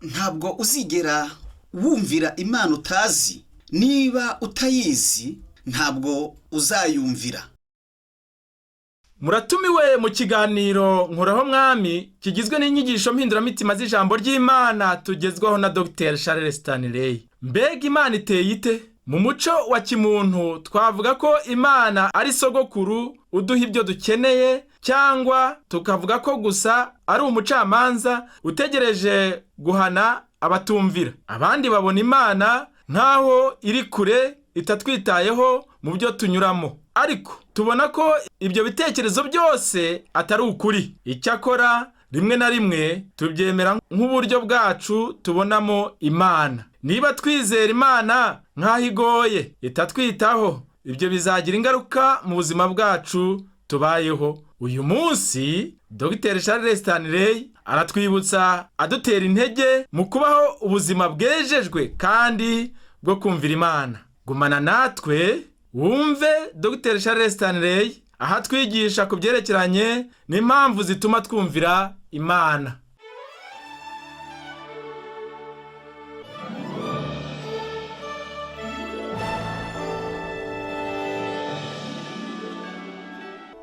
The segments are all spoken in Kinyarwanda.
Ntabwo uzigera wumvira Imana utazi. Niba utayizi, ntabwo uzayumvira. Muratumiwe mu kiganiro Nkoraho Mwami, kigizwe n'inyigisho mpinduramitima z'ijambo ry'Imana tugezwaho na Dr Charles Stanley. Mbega Imana iteye ite? Mu muco wa kimuntu twavuga ko Imana ari sogokuru uduha ibyo dukeneye, cyangwa tukavuga ko gusa ari umucamanza utegereje guhana abatumvira. Abandi babona Imana nk'aho iri kure, itatwitayeho mu byo tunyuramo. Ariko tubona ko ibyo bitekerezo byose atari ukuri. Icyakora rimwe na rimwe tubyemera nk'uburyo bwacu tubonamo Imana. Niba twizera Imana nk'aho igoye, itatwitaho, ibyo bizagira ingaruka mu buzima bwacu tubayeho uyu munsi. Dr Charles Stanley aratwibutsa, adutera intege mu kubaho ubuzima bwejejwe kandi bwo kumvira Imana. Gumana natwe wumve Dr Charles Stanley aho atwigisha ku byerekeranye n'impamvu zituma twumvira Imana.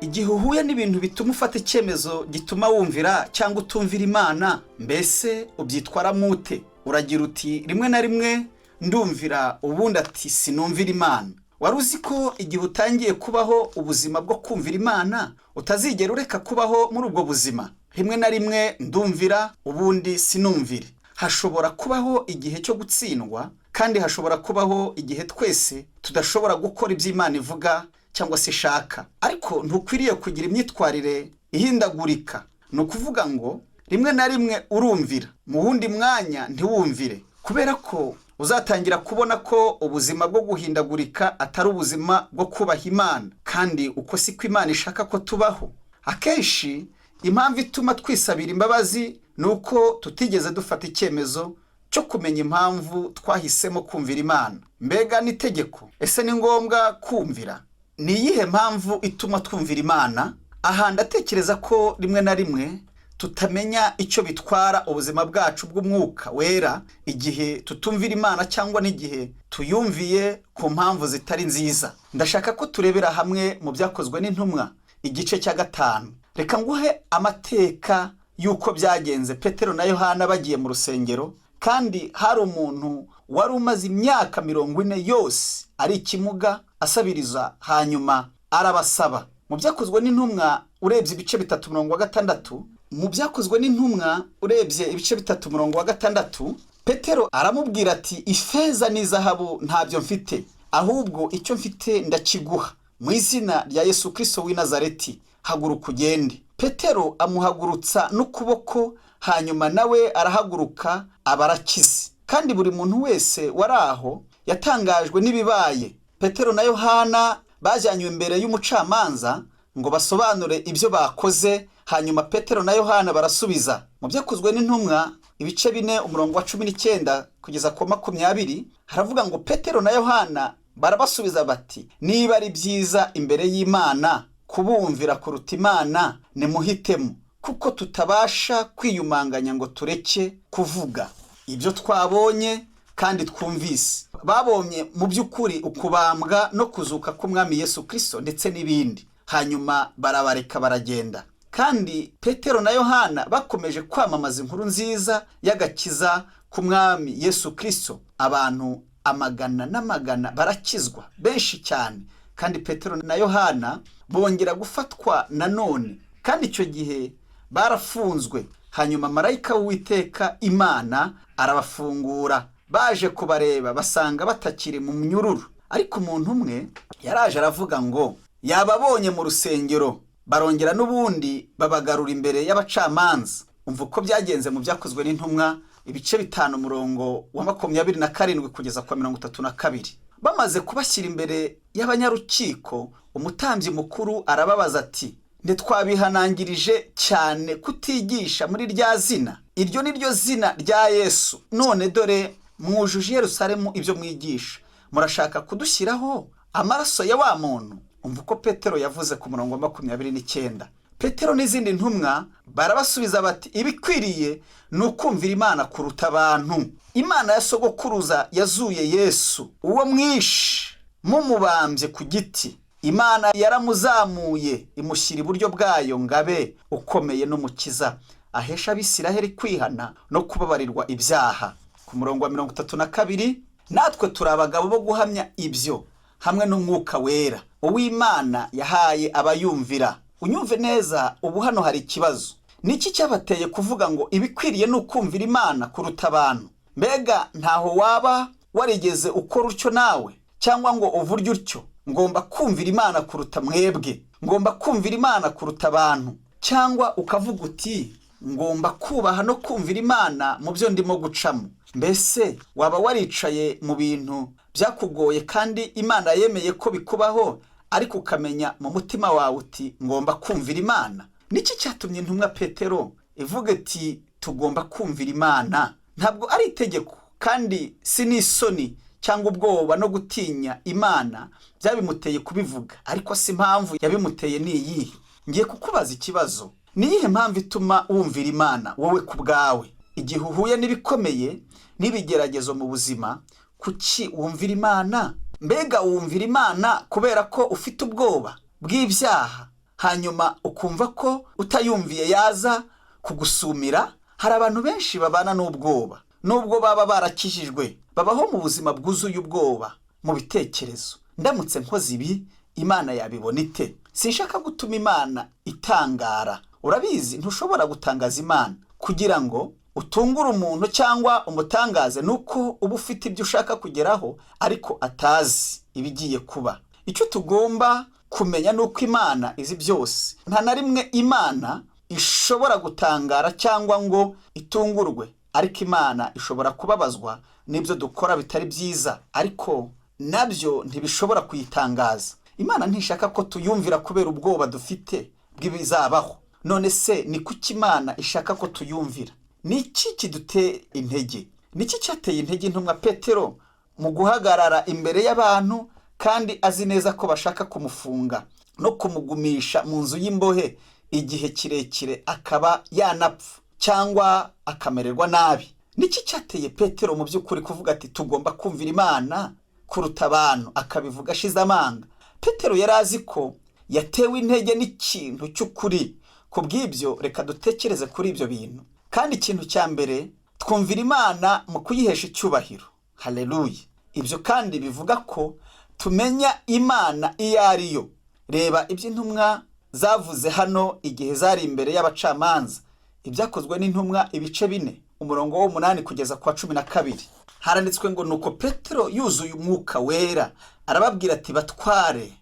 Igihe uhuye n'ibintu bituma ufata icyemezo gituma wumvira cyangwa utumvira Imana, mbese ubyitwaramo ute? Uragira uti: "Rimwe na rimwe ndumvira", ubundi ati: "Sinumvira Imana." Wari uzi ko igihe utangiye kubaho ubuzima bwo kumvira Imana, utazigera ureka kubaho muri ubwo buzima? Rimwe na rimwe ndumvira, ubundi sinumvire. Hashobora kubaho igihe cyo gutsindwa, kandi hashobora kubaho igihe twese tudashobora gukora ibyo Imana ivuga cyangwa se ishaka. Ariko ntukwiriye kugira imyitwarire ihindagurika. Ni ukuvuga ngo rimwe na rimwe urumvira, mu wundi mwanya ntiwumvire, kubera ko uzatangira kubona ko ubuzima bwo guhindagurika atari ubuzima bwo kubaha Imana, kandi uko siko Imana ishaka ko tubaho. Akenshi impamvu ituma twisabira imbabazi ni uko tutigeze dufata icyemezo cyo kumenya impamvu twahisemo kumvira Imana. Mbega n'itegeko? Ese ni ngombwa kumvira? Ni iyihe mpamvu ituma twumvira Imana? Aha ndatekereza ko rimwe na rimwe tutamenya icyo bitwara ubuzima bwacu bw'umwuka wera igihe tutumvira Imana, cyangwa n'igihe tuyumviye ku mpamvu zitari nziza. Ndashaka ko turebera hamwe mu Byakozwe n'Intumwa, igice cya 5. Reka nguhe amateka y'uko byagenze. Petero na Yohana bagiye mu rusengero, kandi hari umuntu wari umaze imyaka 40 yose ari ikimuga asabiriza, hanyuma arabasaba. Mu Byakozwe n'Intumwa urebye ibice 3 umurongo wa 6, mu Byakozwe n'Intumwa urebye ibice 3 umurongo wa 6, Petero aramubwira ati: "Ifeza n'izahabu ntabyo mfite, ahubwo icyo mfite ndakiguha. Mu izina rya Yesu Kirisito w'i Nazareti, haguruka ugende." Petero amuhagurutsa n'ukuboko, hanyuma nawe arahaguruka, aba arakize. Kandi buri muntu wese wari aho yatangajwe n'ibibaye. Petero na Yohana bajyanywe imbere y'umucamanza ngo basobanure ibyo bakoze. Hanyuma Petero na Yohana barasubiza. Mu Byakozwe n'Intumwa ibice 4 umurongo wa 19 kugeza ku 20, haravuga ngo: "Petero na Yohana barabasubiza bati: 'Niba ari byiza imbere y'Imana kubumvira kuruta Imana, nimuhitemo, kuko tutabasha kwiyumanganya ngo tureke kuvuga ibyo twabonye kandi twumvise.'" Babonye mu by'ukuri ukubambwa no kuzuka k'Umwami Yesu Kirisito ndetse n'ibindi. Hanyuma barabareka baragenda. Kandi Petero na Yohana bakomeje kwamamaza inkuru nziza y'agakiza k'Umwami Yesu Kirisito. Abantu amagana n'amagana barakizwa, benshi cyane. Kandi Petero na Yohana bongera gufatwa nanone, kandi icyo gihe barafunzwe. Hanyuma marayika w'Uwiteka Imana arabafungura. Baje kubareba basanga batakiri mu munyururu. Ariko umuntu umwe yaraje aravuga ngo yababonye mu rusengero. Barongera n'ubundi babagarura imbere y'abacamanza. Umva uko byagenze mu Byakozwe n'Intumwa ibice 5 umurongo wa 27 kugeza ku 32. Bamaze kubashyira imbere y'abanyarukiko, umutambyi mukuru arababaza ati: "Ntitwabihanangirije cyane kutigisha muri rya zina? Iryo ni ryo zina rya Yesu. None dore mwujuje Yerusalemu ibyo mwigisha. Murashaka kudushyiraho amaraso ya wa muntu." Umva uko Petero yavuze ku murongo wa 29. Petero n'izindi ntumwa barabasubiza bati ibikwiriye ni ukumvira Imana kuruta abantu. Imana ya sogokuruza yazuye Yesu, uwo mwishe mumubambye ku giti. Imana yaramuzamuye imushyira iburyo bwayo ngabe ukomeye n'umukiza, ahesha Abisiraheli kwihana no kubabarirwa ibyaha. Ku murongo wa 32, natwe turi abagabo bo guhamya ibyo hamwe n'Umwuka Wera, uw'Imana yahaye abayumvira. Unyumve neza, ubu hano hari ikibazo. Niki cyabateye kuvuga ngo ibikwiriye ni ukumvira Imana kuruta abantu? Mbega ntaho waba warigeze ukora utyo nawe, cyangwa ngo uvurye utyo? Ngomba kumvira Imana kuruta mwebwe, ngomba kumvira Imana kuruta abantu. Cyangwa ukavuga uti ngomba kubaha no kumvira Imana mu byo ndimo gucamo. Mbese waba waricaye mu bintu byakugoye kandi Imana yemeye ko bikubaho, ariko ukamenya mu mutima wawe uti ngomba kumvira Imana? Niki cyatumye intumwa Petero ivuga iti tugomba kumvira Imana? Ntabwo ari itegeko, kandi si n'isoni cyangwa ubwoba no gutinya Imana byabimuteye kubivuga. Ariko si impamvu yabimuteye ni iyihe? Ngiye kukubaza ikibazo. Ni iyihe mpamvu ituma wumvira Imana wowe ku bwawe? Igihe uhuye n'ibikomeye n'ibigeragezo mu buzima, kuki wumvira Imana? Mbega wumvira Imana kubera ko ufite ubwoba bw'ibyaha, hanyuma ukumva ko utayumviye yaza kugusumira? Hari abantu benshi babana n'ubwoba, nubwo baba barakijijwe, babaho mu buzima bwuzuye ubwoba mu bitekerezo. Ndamutse nkoze ibi, Imana yabibona ite? Sinshaka gutuma Imana itangara. Urabizi, ntushobora gutangaza Imana. Kugira ngo utungure umuntu cyangwa umutangaze, nuko uba ufite ibyo ushaka kugeraho ariko atazi ibigiye kuba. Icyo tugomba kumenya ni uko Imana izi byose. Nta na rimwe Imana ishobora gutangara cyangwa ngo itungurwe, ariko Imana ishobora kubabazwa n'ibyo dukora bitari byiza, ariko nabyo ntibishobora kuyitangaza. Imana ntishaka ko tuyumvira kubera ubwoba dufite bw'ibizabaho. None se ni kuki Imana ishaka ko tuyumvira? Ni iki kidutera intege? Ni iki cyateye intege intumwa Petero mu guhagarara imbere y'abantu kandi azi neza ko bashaka kumufunga no kumugumisha mu nzu y'imbohe igihe kirekire, akaba yanapfa cyangwa akamererwa nabi? Niki cyateye Petero mu by'ukuri kuvuga ati tugomba kumvira Imana kuruta abantu, akabivuga ashize amanga? Petero yari azi ko yatewe intege n'ikintu cy'ukuri. Ku bw'ibyo, reka dutekereze kuri ibyo bintu. Kandi ikintu cya mbere, twumvira Imana mu kuyihesha icyubahiro. Haleluya! Ibyo kandi bivuga ko tumenya Imana iyo ari yo. Reba ibyo intumwa zavuze hano igihe zari imbere y'abacamanza. Ibyakozwe n'intumwa ibice 4, umurongo w'8 kugeza ku wa 12. Haranditswe ngo nuko Petero yuzuye Umwuka Wera arababwira ati batware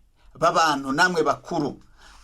b'abantu namwe bakuru,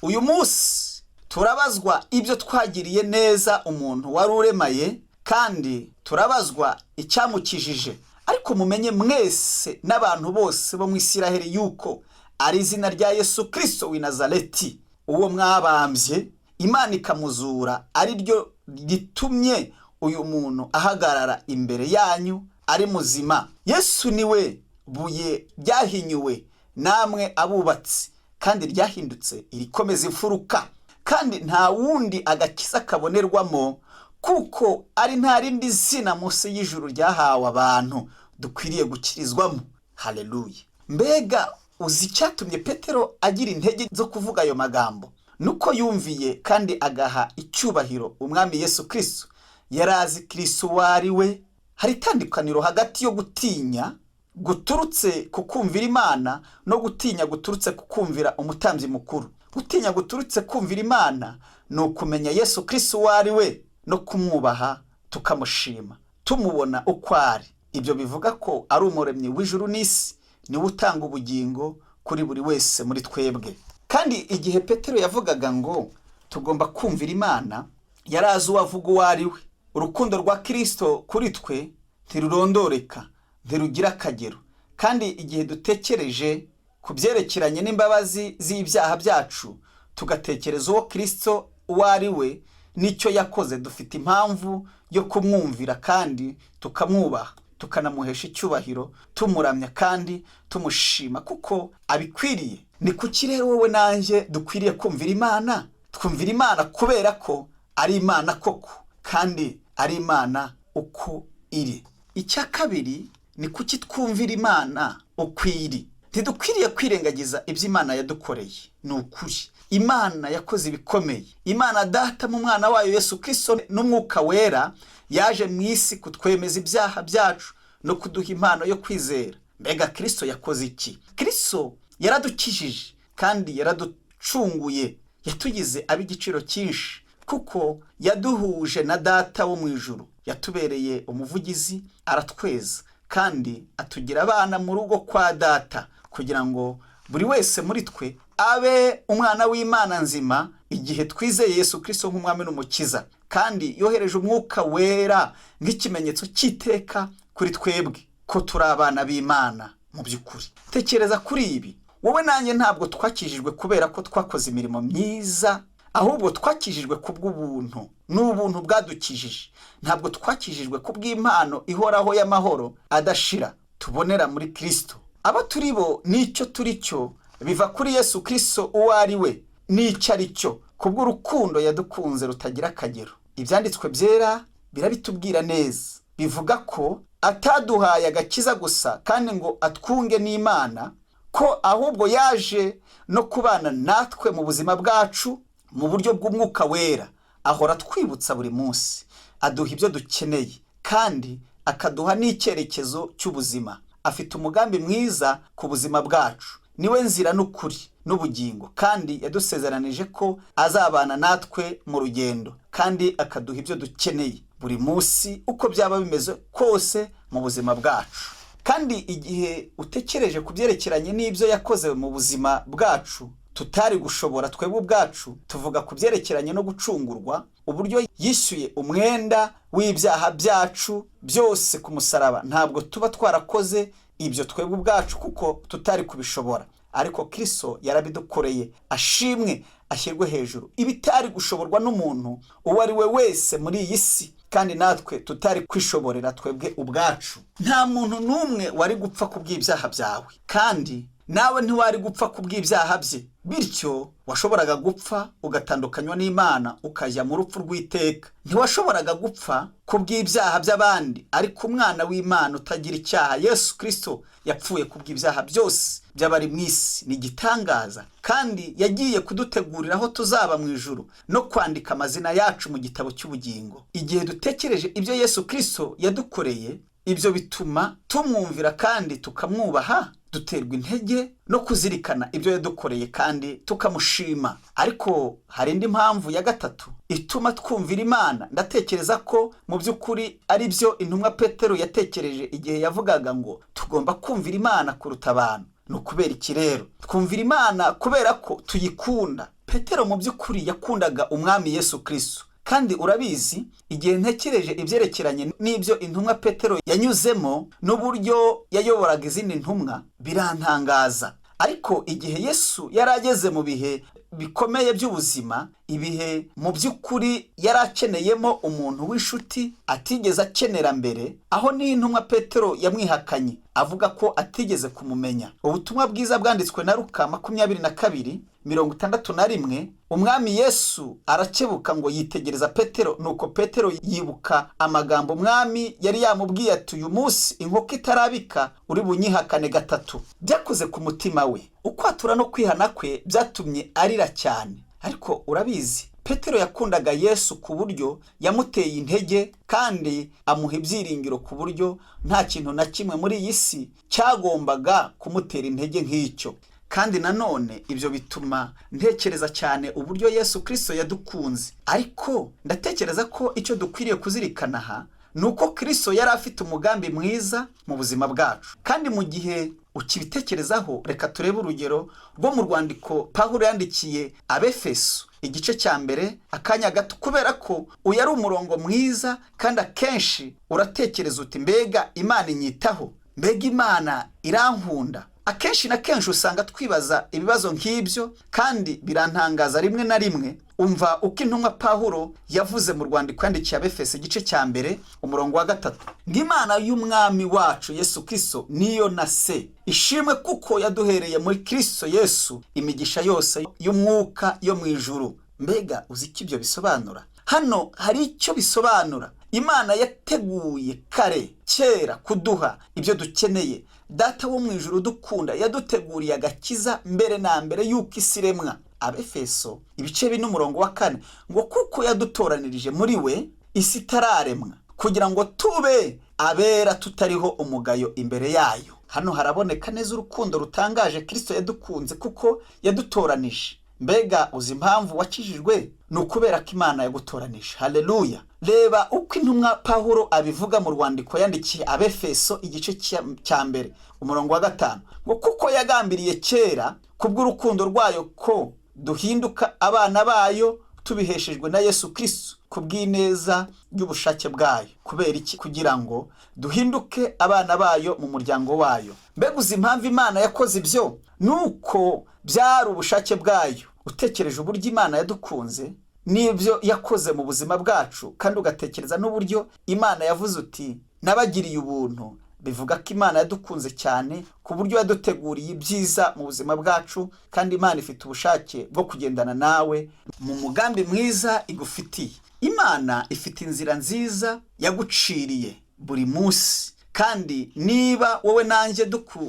uyu munsi turabazwa ibyo twagiriye neza umuntu wari uremaye, kandi turabazwa icyamukijije. Ariko mumenye mwese n'abantu bose bo mu Isiraheli yuko ari izina rya Yesu Kristo w'i Nazareti, uwo mwabambye, Imana ikamuzura, ari ryo ritumye uyu muntu ahagarara imbere yanyu ari muzima. Yesu niwe buye ryahinyuwe namwe abubatsi, kandi ryahindutse irikomeza imfuruka, kandi nta wundi agakiza kabonerwamo, kuko ari nta rindi zina munsi y'ijuru ryahawe abantu dukwiriye gukirizwamo. Haleluya! Mbega uzi icyatumye Petero agira intege zo kuvuga ayo magambo? Nuko yumviye kandi agaha icyubahiro Umwami Yesu Kristo. Yari azi Kristo uwo ari we. Hari itandukaniro hagati yo gutinya guturutse ku kumvira Imana no gutinya guturutse ku kumvira umutambyi mukuru. Gutinya guturutse kumvira Imana ni ukumenya Yesu Kristo uwo ari we no kumwubaha, tukamushima, tumubona uko ari. Ibyo bivuga ko ari umuremyi w'ijuru n'isi, niwe utanga ubugingo kuri buri wese muri twebwe. Kandi igihe Petero yavugaga ngo tugomba kumvira Imana, yari azi uwo avuga uwo ari we. Urukundo rwa Kristo kuri twe ntirurondoreka, ntirugira akagero. Kandi igihe dutekereje ku byerekeranye n'imbabazi z'ibyaha byacu, tugatekereza uwo Kristo uwo ari we n'icyo yakoze, dufite impamvu yo kumwumvira kandi tukamwubaha, tukanamuhesha icyubahiro, tumuramya kandi tumushima kuko abikwiriye. Ni kuki rero wowe nanjye dukwiriye kumvira Imana? Twumvira Imana kubera ko ari Imana koko, kandi ari Imana uko iri. Icya kabiri ni kuki twumvira Imana uko iri. Ntidukwiriye kwirengagiza ibyo Imana yadukoreye. Ni ukuri, Imana yakoze ibikomeye. Imana Data mu mwana wayo Yesu Kristo n'Umwuka Wera yaje mu isi kutwemeza ibyaha byacu no kuduha impano yo kwizera. Mbega Kristo yakoze iki? Kristo yaradukijije kandi yaraducunguye, yatugize ab'igiciro cyinshi kuko yaduhuje na Data wo mu ijuru. Yatubereye umuvugizi, aratweza kandi atugira abana mu rugo kwa Data, kugira ngo buri wese muri twe abe umwana w'Imana nzima igihe twizeye Yesu Kristo nk'umwami n'umukiza. Kandi yohereje Umwuka Wera nk'ikimenyetso cy'iteka kuri twebwe ko turi abana b'Imana mu by'ukuri. Tekereza kuri ibi: wowe nanjye ntabwo twakijijwe kubera ko twakoze imirimo myiza, ahubwo twakijijwe kubw'ubuntu. Ni ubuntu bwadukijije. Ntabwo twakijijwe kubw'impano ihoraho y'amahoro adashira tubonera muri Kristo. Abo turi bo n'icyo turi cyo biva kuri Yesu Kristo, uwo ari we n'icyo ari cyo, kubw'urukundo yadukunze rutagira akagero. Ibyanditswe byera birabitubwira neza, bivuga ko ataduhaye agakiza gusa kandi ngo atwunge n'Imana, ko ahubwo yaje no kubana natwe mu buzima bwacu mu buryo bw'Umwuka Wera. Ahora twibutsa buri munsi, aduha ibyo dukeneye kandi akaduha n'icyerekezo cy'ubuzima. Afite umugambi mwiza ku buzima bwacu. Niwe nzira n'ukuri n'ubugingo, kandi yadusezeranije ko azabana natwe mu rugendo kandi akaduha ibyo dukeneye buri munsi, uko byaba bimeze kose mu buzima bwacu. Kandi igihe utekereje ku byerekeranye n'ibyo yakoze mu buzima bwacu tutari gushobora twebwe ubwacu, tuvuga ku byerekeranye no gucungurwa, uburyo yishyuye umwenda w'ibyaha byacu byose ku musaraba, ntabwo tuba twarakoze ibyo twebwe ubwacu kuko tutari kubishobora, ariko Kristo yarabidukoreye. Ashimwe, ashyirwe hejuru. Ibitari gushoborwa n'umuntu uwo ari we wese muri iyi si, kandi natwe tutari kwishoborera twebwe ubwacu. Nta muntu n'umwe wari gupfa ku bw'ibyaha byawe, kandi nawe ntiwari gupfa ku bw'ibyaha bye. Bityo washoboraga gupfa ugatandukanywa n'Imana, ukajya mu rupfu rw'iteka. Ntiwashoboraga gupfa ku bw'ibyaha by'abandi, ariko umwana w'Imana utagira icyaha Yesu Kristo yapfuye ku bw'ibyaha byose by'abari mu isi. Ni igitangaza. Kandi yagiye kudutegurira aho tuzaba mu ijuru no kwandika amazina yacu mu gitabo cy'ubugingo. Igihe dutekereje ibyo Yesu Kristo yadukoreye, ibyo bituma tumwumvira kandi tukamwubaha. Duterwa intege no kuzirikana ibyo yadukoreye kandi tukamushima. Ariko hari indi mpamvu ya gatatu ituma twumvira Imana. Ndatekereza ko mu by'ukuri ari byo intumwa Petero yatekereje igihe yavugaga ngo tugomba kumvira Imana kuruta abantu. Ni ukubera iki rero twumvira Imana? Kubera ko tuyikunda. Petero mu by'ukuri yakundaga umwami Yesu Kristo. Kandi urabizi, igihe ntekereje ibyerekeranye n'ibyo intumwa Petero yanyuzemo n'uburyo yayoboraga izindi ntumwa, birantangaza. Ariko igihe Yesu yari ageze mu bihe bikomeye by'ubuzima, ibihe mu by'ukuri yari akeneyemo umuntu w'inshuti atigeze akenera mbere, aho n'intumwa Petero yamwihakanye avuga ko atigeze kumumenya. Ubutumwa bwiza bwanditswe na Luka 22:61, umwami Yesu arakebuka ngo yitegereza Petero. Nuko Petero yibuka amagambo umwami yari yamubwiye ati: "Uyu munsi inkoko itarabika uri bunyihakane gatatu." Byakoze ku mutima we. Ukwatura no kwihana kwe byatumye arira cyane. Ariko urabizi, Petero yakundaga Yesu ku buryo yamuteye intege kandi amuha ibyiringiro, ku buryo nta kintu na kimwe muri iyi si cyagombaga kumutera intege nk'icyo. Kandi nanone ibyo bituma ntekereza cyane uburyo Yesu Kristo yadukunze. Ariko ndatekereza ko icyo dukwiriye kuzirikana aha ni uko Kristo yari afite umugambi mwiza mu buzima bwacu. Kandi mu gihe ukibitekerezaho, reka turebe urugero rwo mu rwandiko Pawulo yandikiye Abefeso, igice cya 1, akanya gato, kubera ko uyu ari umurongo mwiza. Kandi akenshi uratekereza uti: "Mbega Imana inyitaho? Mbega Imana irankunda?" Akenshi na kenshi usanga twibaza ibibazo nk'ibyo, kandi birantangaza rimwe na rimwe. Umva uko intumwa Pawulo yavuze mu rwandiko yandikiye Abefeso, igice cya 1, umurongo wa 3: "Ngo Imana y'umwami wacu Yesu Kristo niyo na Se ishimwe, kuko yaduhereye muri Kristo Yesu imigisha yose y'umwuka yo mu ijuru." Mbega uzi icyo ibyo bisobanura? Hano hari icyo bisobanura. Imana yateguye kare kera kuduha ibyo dukeneye. Data wo mu ijuru udukunda yaduteguriye agakiza mbere na mbere y'uko isi iremwa. Abefeso ibice 4 umurongo wa 4 ngo kuko yadutoranirije muri we isi itararemwa, kugira ngo tube abera tutariho umugayo imbere yayo. Hano haraboneka neza urukundo rutangaje Kristo yadukunze kuko yadutoranije. Mbega uzi impamvu wakijijwe? Ni ukubera ko Imana yagutoranije. Haleluya! Reba uko intumwa Pawulo abivuga mu rwandiko yandikiye Abefeso igice cya 1 umurongo wa 5 ngo kuko yagambiriye kera kubw'urukundo rwayo ko duhinduka abana bayo tubiheshejwe na Yesu Kristo kubw'ineza y'ubushake bwayo. Kubera iki? Kugira ngo duhinduke abana bayo mu muryango wayo. Mbega uzi impamvu Imana yakoze ibyo? Nuko byari ubushake bwayo. Utekereje uburyo Imana yadukunze n'ibyo yakoze mu buzima bwacu, kandi ugatekereza n'uburyo Imana yavuze uti nabagiriye ubuntu, bivuga ko Imana yadukunze cyane ku buryo yaduteguriye ibyiza mu buzima bwacu, kandi Imana ifite ubushake bwo kugendana nawe mu mugambi mwiza igufitiye. Imana ifite inzira nziza yaguciriye buri munsi, kandi niba wowe nanjye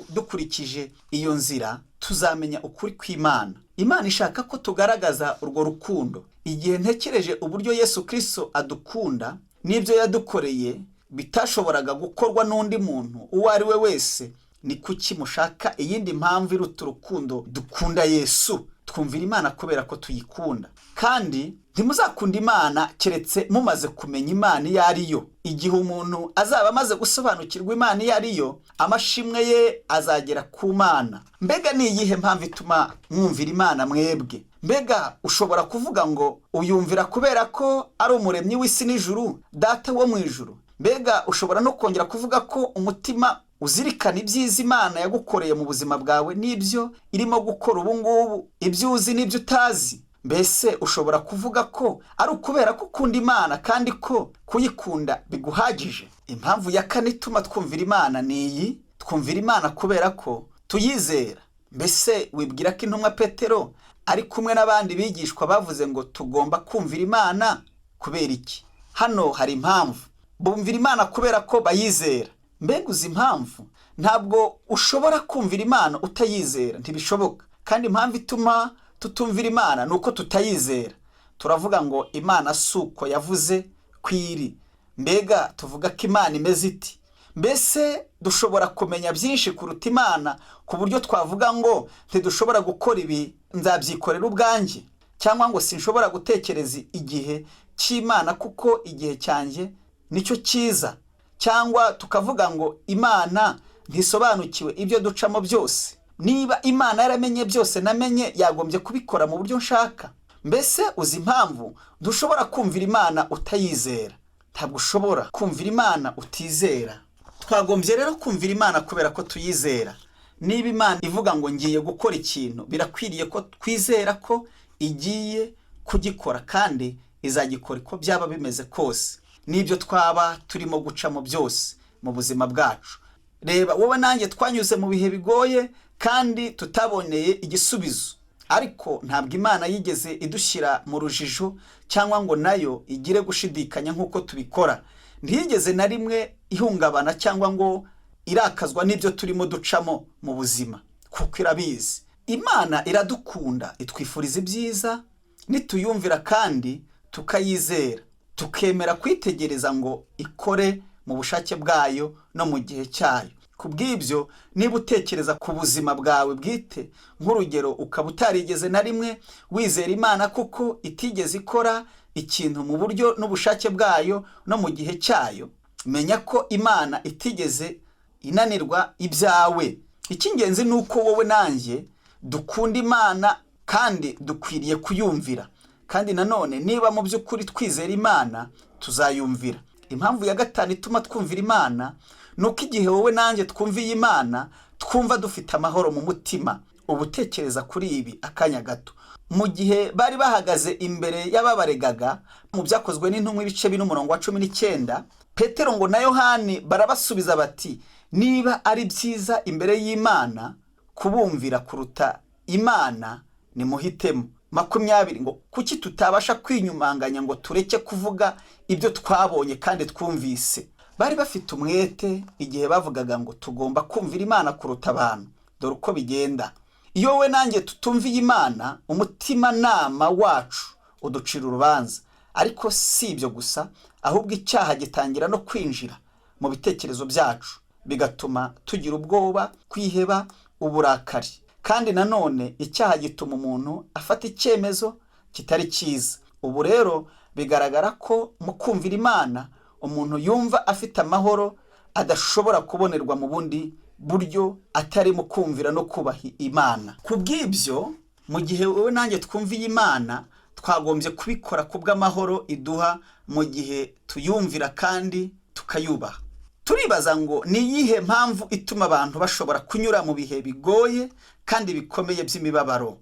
dukurikije iyo nzira tuzamenya ukuri kw'Imana. Imana ishaka ko tugaragaza urwo rukundo. Igihe ntekereje uburyo Yesu Kristo adukunda n'ibyo yadukoreye bitashoboraga gukorwa n'undi muntu uwo ari we wese, ni kuki mushaka iyindi mpamvu iruta urukundo dukunda Yesu? Twumvira Imana kubera ko tuyikunda, kandi ntimuzakunda Imana keretse mumaze kumenya Imana iyo ari yo. Igihe umuntu azaba amaze gusobanukirwa Imana iyo ari yo, amashimwe ye azagera ku Mana. Mbega ni iyihe mpamvu ituma mwumvira Imana mwebwe? Mbega ushobora kuvuga ngo uyumvira kubera ko ari umuremyi w'isi n'ijuru, Data wo mu ijuru? Mbega ushobora no kongera kuvuga ko umutima uzirikana ibyiza Imana yagukoreye mu buzima bwawe n'ibyo irimo gukora ubu ngubu, ibyo uzi n'ibyo utazi? Mbese ushobora kuvuga ko ari ukubera ko ukunda Imana kandi ko kuyikunda biguhagije? Impamvu ya kane ituma twumvira Imana ni iyi: twumvira Imana kubera ko tuyizera. Mbese wibwira ko intumwa Petero ari kumwe n'abandi bigishwa bavuze ngo tugomba kumvira Imana kubera iki? Hano hari impamvu. Bumvira Imana kubera ko bayizera. Mbega uzi impamvu? Ntabwo ushobora kumvira Imana utayizera, ntibishoboka. Kandi impamvu ituma tutumvira Imana ni uko tutayizera. Turavuga ngo Imana si uko yavuze kwiri. Mbega tuvuga ko Imana imeze iti? Mbese dushobora kumenya byinshi kuruta Imana ku buryo twavuga ngo ntidushobora gukora ibi, nzabyikorera ubwanjye, cyangwa ngo sinshobora gutekereza igihe cy'Imana kuko igihe cyanjye nicyo cyiza, cyangwa tukavuga ngo Imana ntisobanukiwe ibyo ducamo byose. Niba Imana yaramenye byose namenye, yagombye kubikora mu buryo nshaka. Mbese uzi impamvu dushobora kumvira Imana utayizera? Ntabwo ushobora kumvira Imana utizera. Twagombye rero kumvira Imana kubera ko tuyizera. Niba Imana ivuga ngo ngiye gukora ikintu, birakwiriye ko twizera ko igiye kugikora, kandi izagikora uko byaba bimeze kose, n'ibyo twaba turimo gucamo byose mu buzima bwacu. Reba, wowe nanjye twanyuze mu bihe bigoye kandi tutaboneye igisubizo, ariko ntabwo Imana yigeze idushyira mu rujijo cyangwa ngo nayo igire gushidikanya nk'uko tubikora. Ntiyigeze na rimwe ihungabana cyangwa ngo irakazwa n'ibyo turimo ducamo mu buzima, kuko irabizi. Imana iradukunda, itwifuriza ibyiza nituyumvira kandi tukayizera, tukemera kwitegereza ngo ikore mu bushake bwayo no mu gihe cyayo. Ku bw'ibyo, niba utekereza ku buzima bwawe bwite, nk'urugero ukaba utarigeze na rimwe wizera Imana kuko itigeze ikora ikintu mu buryo n'ubushake bwayo no mu gihe cyayo, menya ko Imana itigeze inanirwa ibyawe. Icy'ingenzi ni uko wowe nanjye dukunda Imana kandi dukwiriye kuyumvira. Kandi nanone niba mu by'ukuri twizera Imana, tuzayumvira. Impamvu ya gatanu ituma twumvira Imana ni uko igihe wowe nanjye twumviye Imana, twumva dufite amahoro mu mutima. Uba utekereza kuri ibi akanya gato. Mu gihe bari bahagaze imbere y'ababaregaga, mu byakozwe n'intumwa ibice 4 umurongo wa 19, Petero ngo na Yohani barabasubiza bati niba ari byiza imbere y'Imana kubumvira kuruta Imana, nimuhitemo. 20 ngo kuki tutabasha kwinyumanganya ngo tureke kuvuga ibyo twabonye kandi twumvise. Bari bafite umwete igihe bavugaga ngo tugomba kumvira Imana kuruta abantu. Dore uko bigenda: iyo wowe nanjye tutumviye Imana, umutimanama wacu uducira urubanza. Ariko si ibyo gusa, ahubwo icyaha gitangira no kwinjira mu bitekerezo byacu, bigatuma tugira ubwoba, kwiheba, uburakari. Kandi nanone icyaha gituma umuntu afata icyemezo kitari cyiza. Ubu rero bigaragara ko mu kumvira Imana umuntu yumva afite amahoro adashobora kubonerwa mu bundi buryo atari mu kumvira no kubaha Imana. Ku bw'ibyo, mu gihe wowe nanjye twumviye Imana, twagombye kubikora ku bw'amahoro iduha mu gihe tuyumvira kandi tukayubaha. Turibaza ngo ni iyihe mpamvu ituma abantu bashobora kunyura mu bihe bigoye kandi bikomeye by'imibabaro,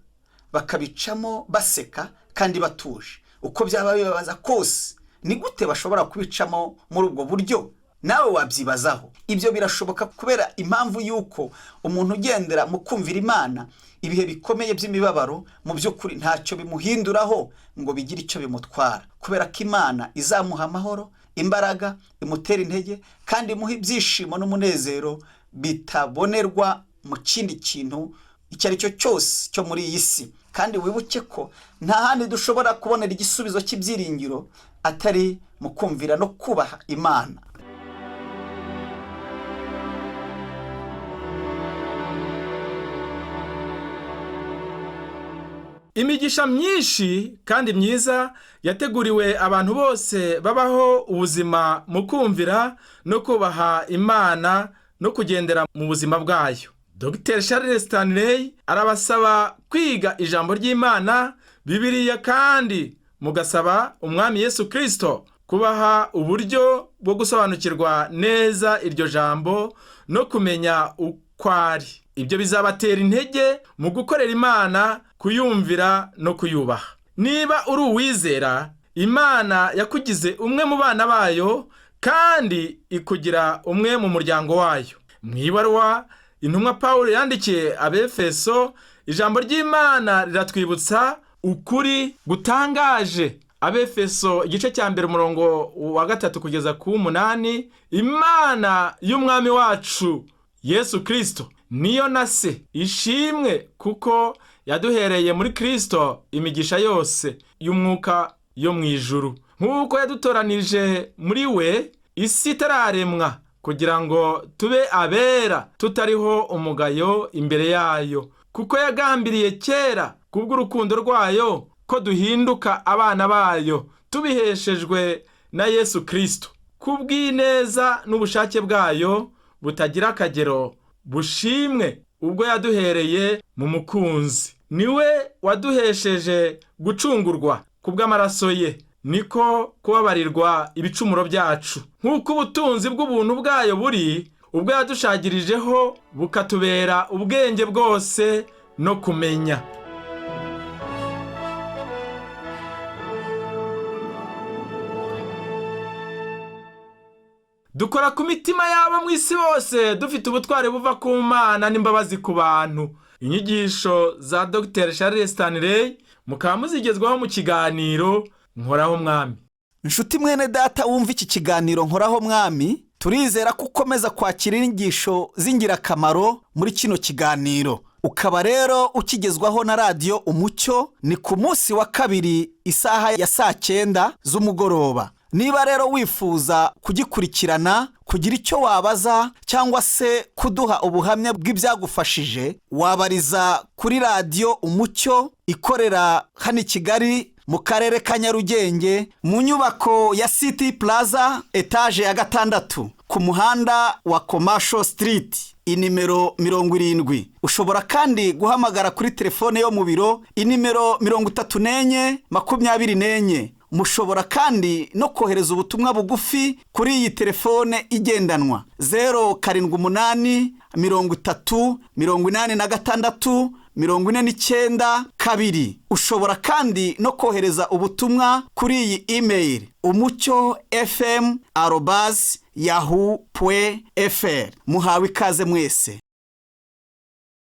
bakabicamo baseka kandi batuje, uko byaba bibabaza kose? Ni gute bashobora kubicamo muri ubwo buryo? Nawe wabyibazaho. Ibyo birashoboka kubera impamvu y'uko umuntu ugendera mu kumvira Imana, ibihe bikomeye by'imibabaro mu by'ukuri ntacyo bimuhinduraho ngo bigire icyo bimutwara, kubera ko Imana izamuha amahoro, imbaraga, imutera intege kandi imuha ibyishimo n'umunezero bitabonerwa mu kindi kintu icyo ari cyo cyose cyo muri iyi si. Kandi wibuke ko nta handi dushobora kubonera igisubizo cy'ibyiringiro atari mu kumvira no kubaha Imana. Imigisha myinshi kandi myiza yateguriwe abantu bose babaho ubuzima mu kumvira no kubaha Imana no kugendera mu buzima bwayo. Dr Charles Stanley arabasaba kwiga ijambo ry'Imana, Bibiliya, kandi mugasaba Umwami Yesu Kristo kubaha uburyo bwo gusobanukirwa neza iryo jambo no kumenya uko ari. Ibyo bizabatera intege mu gukorera Imana, kuyumvira no kuyubaha. Niba uri uwizera, Imana yakugize umwe mu bana bayo kandi ikugira umwe mu muryango wayo. Mu ibaruwa intumwa Pawulo yandikiye Abefeso, ijambo ry'Imana riratwibutsa ukuri gutangaje. Abefeso igice cya 1 umurongo wa 3 kugeza ku 8: Imana y'Umwami wacu Yesu Kristo niyo na se ishimwe, kuko yaduhereye muri Kristo imigisha yose y'umwuka yo mu ijuru, nk'uko yadutoranije muri we isi itararemwa, kugira ngo tube abera tutariho umugayo imbere yayo, kuko yagambiriye kera kubw'urukundo rwayo ko duhinduka abana bayo tubiheshejwe na Yesu Kristo, kubw'ineza n'ubushake bwayo butagira akagero bushimwe, ubwo yaduhereye mu mukunzi. Niwe waduhesheje gucungurwa kubw'amaraso ye, niko kubabarirwa ibicumuro byacu, nk'uko ubutunzi bw'ubuntu bwayo buri, ubwo yadushagirijeho bukatubera ubwenge bwose no kumenya. Dukora ku mitima y'abo mu isi bose dufite ubutwari buva ku Mana n'imbabazi ku bantu. Inyigisho za Dr Charles Stanley mukaba muzigezwaho mu kiganiro Nkoraho Mwami. Inshuti mwene data wumva iki kiganiro Nkoraho Mwami, turizera ko ukomeza kwakira inyigisho z'ingirakamaro muri kino kiganiro. Ukaba rero ukigezwaho na Radiyo Umucyo, ni ku munsi wa kabiri isaha ya 9:00 z'umugoroba. Niba rero wifuza kugikurikirana, kugira icyo wabaza cyangwa se kuduha ubuhamya bw'ibyagufashije, wabariza kuri Radiyo Umucyo ikorera hano i Kigali mu karere ka Nyarugenge, mu nyubako ya City Plaza, etaje ya 6, ku muhanda wa Commercial Street, inimero 70. Ushobora kandi guhamagara kuri telefone yo mu biro, inimero 34 24. Mushobora kandi no kohereza ubutumwa bugufi kuri iyi telefone igendanwa 0 7 8 30 86 49 2. Ushobora kandi no kohereza ubutumwa kuri iyi email umucyo fm@yahoo.fr. Muhawe ikaze mwese.